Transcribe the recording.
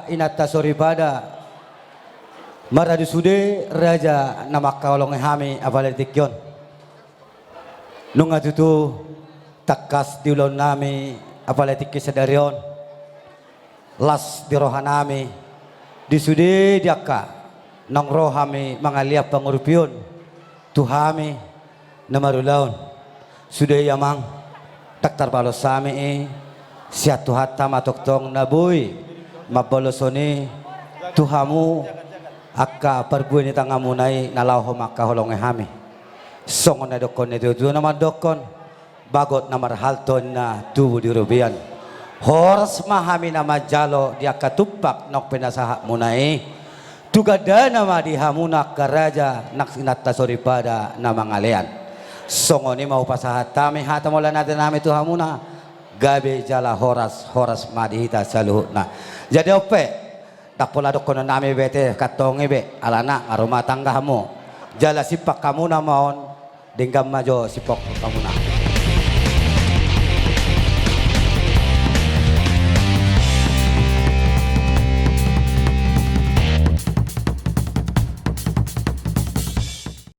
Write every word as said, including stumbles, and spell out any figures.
inanta soripada, maradu sude raja na mangkaholongi hami apala di tingki on. Nunga tutu tangkas di ulaonnami apala di tingki sadari on, las di rohanami di sude di angka naung ro hami mangalean pangurupion tu hami na marulaon. Sude i amang, ndang tarbalos hami i, sian Tuhanta ma tongtong na boi mambaloshon i tu hamu angka parbue ni tanganmuna i na laho mangkaholongi hami. Songon na didokkon ni tuatua na mandokkon, bagot na marhalto ninna tubu di robean. Horas ma hami na manjalo di angka tumpak naung pinasahatmuna i. Tu gandana ma di hamuna angka raja nang inanta soripada na mangalean. Songon i ma hupasahat hami hata mauliate nami tu hamuna. Gabe jala horas, horas ma di hita saluhutna. Jadi on pe, ndang pola dokkonnami be ate kantong i be, alana nunga rumah tangga hamu. Jala simpang hamuna ma on, denggan ma jo simpang hamuna.